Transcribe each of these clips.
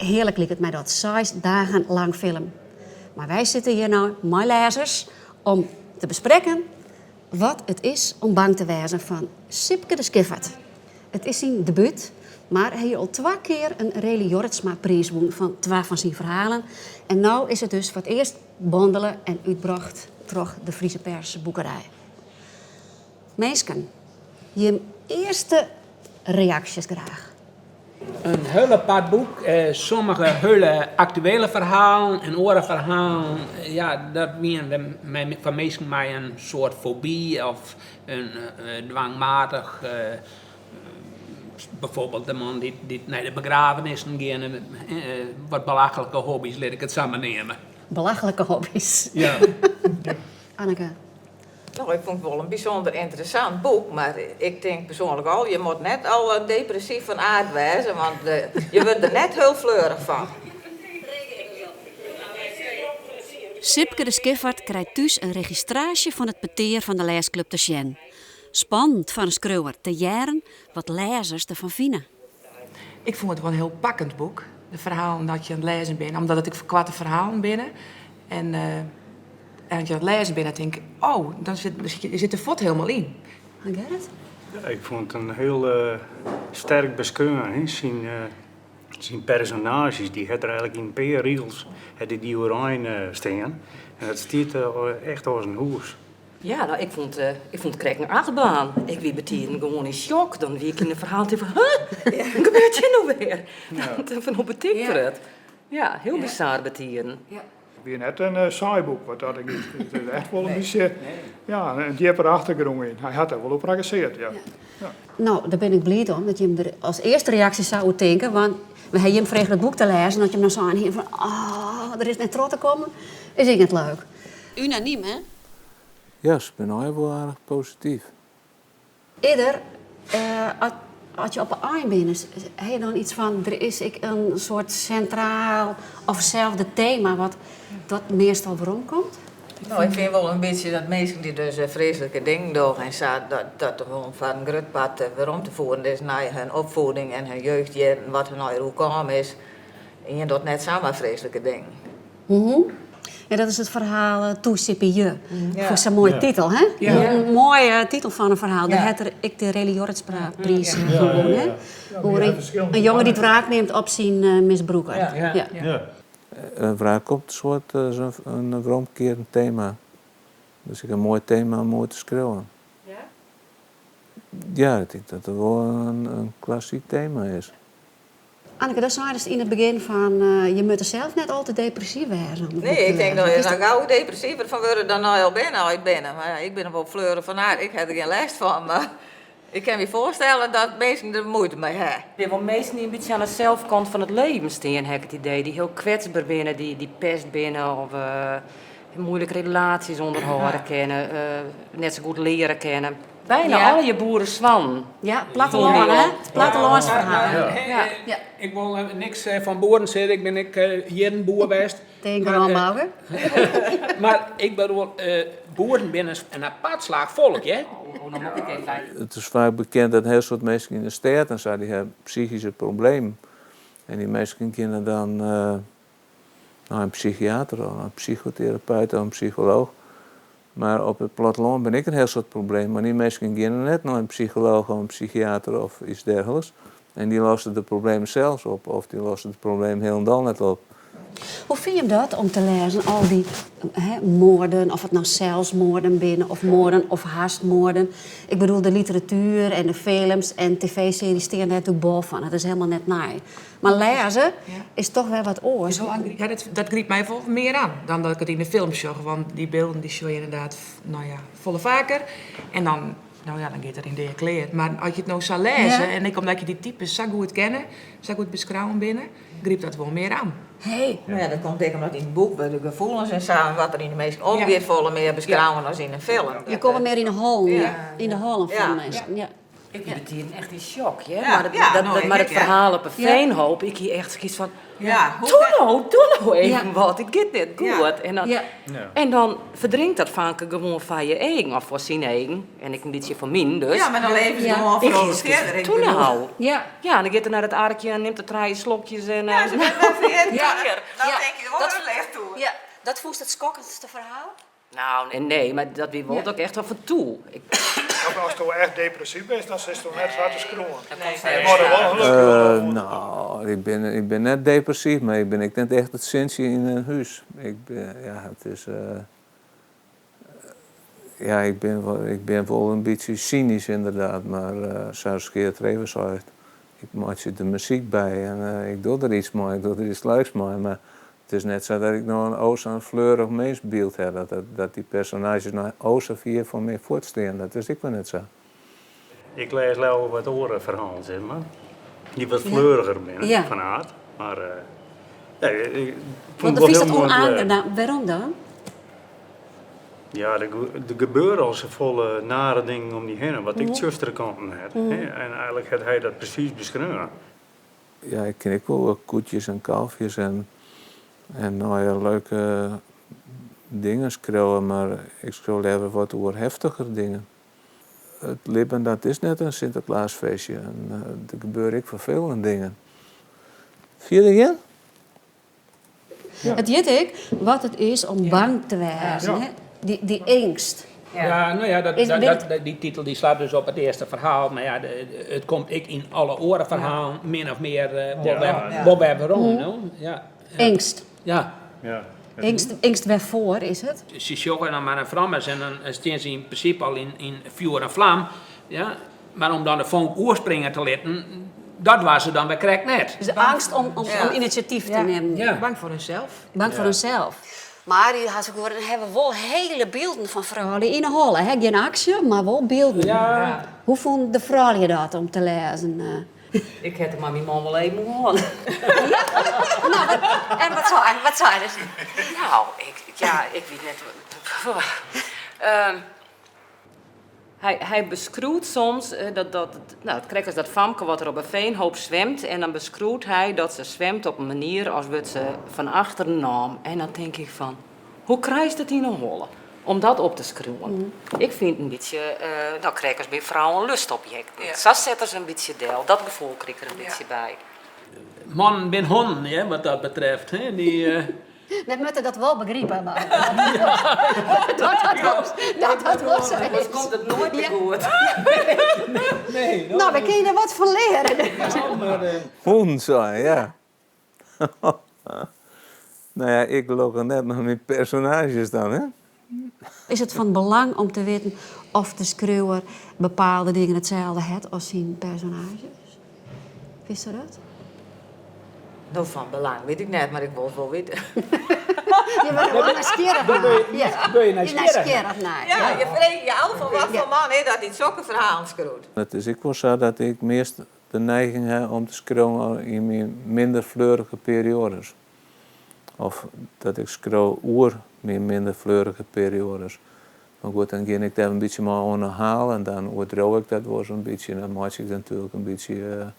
Hearlik liket my dat, seis dagen lang film. Mar wy sitte hjir no mei lêzers om te besprekken wat it is om bang te wêzen fan Sipke de Schiffart. It is syn debút, mar hy hie al twa kear in Rely Jorritsma-priis wûn fan twa fan syn ferhalen. En no is it dus foar it earst bondele en útbrocht troch de Friese Pers Boekerij. Minsken, jim earste reaksjes graach. In hiel apart boek, sommige hiele aktuele ferhalen en oare ferhalen, ja, dat wiene foar minsken mei in soart foby of in dwangmatich, bijvoorbeeld de man dy't nei de begraafnissen geane, wat belachlike hobby's, lit ik it sa mar neame. Belachlike hobby's. Ja. Anneke. No, ik fûn it wol in bysûnder ynteressant boek, mar ik tink persoanlik al, je moat net al depressyf fan aard wêze, want je wurde der net hiel fleurich fan. Sipke de Schiffart krijt thús in registraasje fan it petear fan de lêsklup te sjen. Spannend foar in skriuwer te hearren wat lêzers derfan fine. Ik fûn it wol in hiel pakkend boek, de ferhalen dat je oan it lêzen binne, omdat it ek koarte ferhalen binne. En en as je oan it lêzen binne, dan tink ik, oh, dan sit, je sit der fuort hielendal yn. Gerrit? Ja, ik fûn it in hiel sterk beskreaun. Hè. Syn, syn personaazjes, dy hat er eigenlik yn in pear rigels hat hy dy oerein stean. En dat stiet echt as in hûs. Ja, no, ik fûn it, ik fûn it krekt in achtbaan. Ik wie betiden gewoan yn shock. Dan wie ik yn in ferhaal tink fan, huh? Wat gebeurt hjir no wer? Fan hoe betinkt er it? Ja, hiel bizar betiden. It wie net in saai boek wat dat giet. It is echt wol in bytsje, ja, in djippere achtergrûn yn. Hy hat der wol oer prakkesearre, ja. No, dêr bin ik bliid om, dat jim der as earste reaksje sa oer tinke. Want we ha jim frege it boek te lêzen, dat jim dan sein hiene fan, oh, der is net troch te kommen, is ek net leuk. Unanym, hè? Ja, se binne allegear wol aardich posityf. Ieder, as je op 'e ein binne, ha je dan iets fan der is ek in soart sintraal of selde tema wat dat meastal weromkomt? No, ik fyn wol in bytsje dat minsken dy't dus freeslike dingen dogge en sa, dat dat gewoan foar in grut part werom te fieren is nei hun opfieding en hun jeugdjierren, wat hun allegear oerkaam is. Ien docht net samar freeslike dingen. Ja, dat is it ferhaal Toe Sippy Je. Foar sa'n moaie titel, hè? In moaie titel fan in ferhaal. Dêr hat er ek de Rely Jorritsma-priis foar wûn, hè? Oer in jonge dy't wraak nimt op syn misbrûker. Ja. Wraak komt in soart in weromkearend tema. Dat is ek in moai tema om oer te skriuwen. Ja, ik tink dat it wol in klassyk tema is. Anneke, do seidest yn it begjin fan je moatte sels net al te depressyf wêze. Nee, ik tink dat je der gau depressiver fan wurde dan je al binne, as je it binne. Mar ja, ik bin wol fleurich fan aard, ik ha der gjin lêst fan. Mar ik kin my foarstelle dat minsken der muoite mei ha. Der binne wol minsken dy't in bytsje oan de selfkant fan it leven stean, ha ik it idee. Dy't hiel kwetsber binne, dy't pest binne of muoilike relaasjes ûnderhâlde kinne, net sa goed leare kinne. Bijna allegear boeresoannen. Ja, plattelân, hè? It plattelânsferhaal. Ja. Ik wol niks fan boeren sizze, ik bin ek jierren boer west. Tink deroan, Bouke. Mar ik bedoel, boeren binne in apart slach folk, hè? It is faak bekend dat in hiel soad minsken yn de stêd en sa, dy ha psychyske problemen. En dy minsken kinne dan nei in psychiater of in psychoterapeut of in psycholooch. Mar op it plattelân binne ek in hiel soad problemen, mar dy minsken geane net nei in psycholooch of in psychiater of iets dergelijks. En dy losse de problemen sels op of dy losse de problemen hielendal net op. Hoe fine jim dat om te lêzen, al dy moarden, of it no selsmoarden binne of moarden of hast-moarden? Ik bedoel, de literatuer en de films en tv-searjes stean dêr natuerlik bol fan. Dat is helemaal net nij. Mar lêze is toch wer wat oars. Ja, dat grypt my wol mear oan dan dat ik it yn de film sjoch. Want dy bylden dy sjogge je ynderdaad, no ja, folle faker. En dan, no ja, dan giet er yn dea klear. Mar as je it no sa lêze, en ek omdat je dy types sa goed kenne, sa goed beskreaun binne, grypt dat wol mear oan. No ja, dat komt ek omdat yn it boek wurde de gefoelens en sa en wat der yn de minsken omgiet folle mear beskreaun as yn in film. Je komme mear yn de hollen, yn de hollen fan de minsken, ja. Ik wie betiden echt yn shock, hear. Ja, Mar dat, ja, dat, no, dat, ik mar ek, it ja. ferhaal op 'e Ja. Veenhoop, ik hie echt sokyts fan, Ja, hoe doe no, doe no even Ja. wat, it giet net Ja. goed. En dan, Ja. Ja. en dan ferdrinkt dat fanke gewoan foar je eagen, of foar syn eagen, en ik in bytsje foar myn dus. Ja, mar dan leven se Ja. gewoan Ik hie vrolijk sokyts fierder. fan, Ik doe bedoel- no. Ja. Ja, en dan giet er nei it arkje en nimt er trije slokjes en Ja, se binne wer fierder. Ja. Dan Ja. tink je, wat Dat- in licht toe. Ja, dat fûnst it skokkendste ferhaal? Nou, nee, nee, mar dat wie wol Ja. dat ik echt wel fan toe. Ik, Of ast echt depressyf bist, dan sitst net sa te skriuwen. Nee. Je wurde wol gelokkich. No, ik bin net depressyf, mar ik bin ek net echt it sintsje yn in hûs. Ik bin, ja, it is, ja, ik bin wol in bytsje synysk ynderdaad, mar sa as Geart even sei, ik meitsje der muzyk by en ik doch der yts mei, ik doch der yts leuks mei, mar it is net sa dat ik no in o sa'n fleurich minskbyld ha, dat dy personaazjes no o sa fier fan my fuortstean. Dat is ek wol net sa. Ik lês leaver wat oare ferhalen, sis mar. Dy't wat fleuriger binne fan aard. Mar ja, ik fûn Want it wol fynst hiel it moai om te lêzen. ûnoangenaam. Wêrom dan? Ja, der gebeure al safolle nare dingen om dy hinne, wat ek tsjustere kanten hat. Hè? En eigentlik hat hy dat presys beskreaun. Ja, ik kin ek wol wat koetjes en kalfjes en no ja, leuke dingen skriuwe, mar ik skriuw leaver wat oer heftiger dingen. It libben dat is net in Sinteklaasfeestje en der gebeure ek ferfelende dingen. Fierder gean? It hjit ek wat it is om bang te wêzen, hè? Dy eangst. Ja, no ja, Is dit- dy titel dy slacht dus op it earste ferhaal, mar ja, it komt ek yn alle oare ferhalen min of mear wol wer werom, no? Ja. Eangst. Ja. Ja. Eangst wêrfoar is it? Se sjogge dan mar in frommes en dan steane se yn prinsipe al yn fjoer en flam. Ja? Mar om dan de fonk oerspringe te litten, dat doare se dan wer krekt net. Dus de eangst om inisjatyf te nimmen. Ja. Bang foar harsels. Bang foar harsels. Mar dy ha se gewoan, hawwe wol hiele bylden fan froulju yn 'e holle. Hè? Gjin aksje, mar wol bylden. Ja. Hoe fûnen de froulju dat om te lêzen? Ik ha it der mei myn man wol even oer hân. No, en wat sei se? No, ik, ja, ik wit net. Hy beskriuwt soms dat, no, it krekt as dat famke wat der op 'e Veenhoop swimt en dan beskriuwt hy dat se swimt op in manier as wurdt se fan achteren naam. En dan tink ik fan, hoe krijst it yn 'e holle om dat op te skriuwen? Ik fyn it in bytsje, no, krekt as by frouwen lustobjekten. Sa sette se in bytsje del. Dat gefoel krij ik der in bytsje by. Mannen binne hûnen, hè, wat dat betreft. Hè. Dy, Net moatte dat wol begripe, mar dat wol sa Oars is. komt it noait mear goed. Nee, No, we kinne der wat fan leare. mar, Hûn, sei, ja. No ja, ik gelokkich net mei myn personaazjes dan, hè? Is it fan belang om te witten oft de skriuwer bepaalde dingen itselde hat as syn personaazjes? Witst dat? No, fan belang wit ik net, mar ik wol it wol witte. Je wurde wol nijsgjirrich nei. Ja. Wurde je nijsgjirrich? Nijsgjirrich nei. Ja, je freegje je ôf fan wat foar man is dat dy't sokke ferhalen skriuwt. It is ek wol sa dat ik meast de neiging ha om te skriuwen yn myn minder fleurige perioades. Of dat ik skriuw oer myn minder fleurige perioades. Mar goed, dan gean ik dêr in bytsje mei oan 'e haal en dan oerdriuw ik dat wol sa'n bytsje. En dan meitsje ik it natuerlik in bytsje,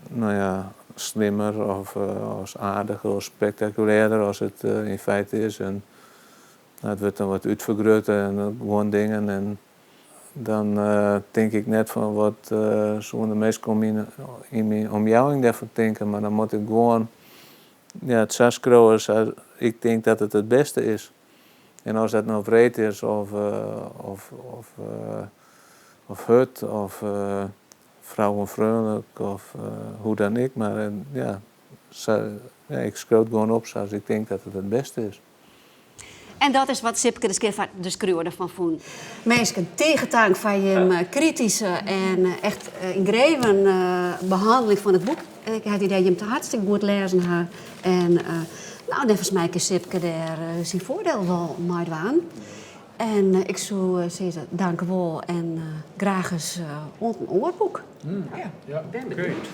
no ja, slimmer of as aardiger of spektakulêrder as it yn feite is. En no, it wurdt dan wat útfergrutte en gewoan dingen. En dan tink ik net fan wat soene de minsken yn myn omjouwing dêrfan tinke, mar dan moat ik gewoan, ja, it sa skriuwe sa ik tink dat it it bêste is. En as dat no wreed is of hurd of frouûnfreonlik of hoe dan ek, mar ja, sa, ja, ik skriuw it gewoan op sa as ik tink dat it it bêste is. En dat is wat Sipke de Schiffart, de skriuwer, derfan fûn. Minsken, tige tank foar jim krityske en echt yngreven behanneling fan it boek. Ik ha it idee dat jim it hartstikke goed lêzen ha. En no, neffens my kin Sipke dêr syn foardiel wol mei dwaan. En ik soe sizze, dank wol en graach ris oant in oar boek. Ja, Ja, ben benijd.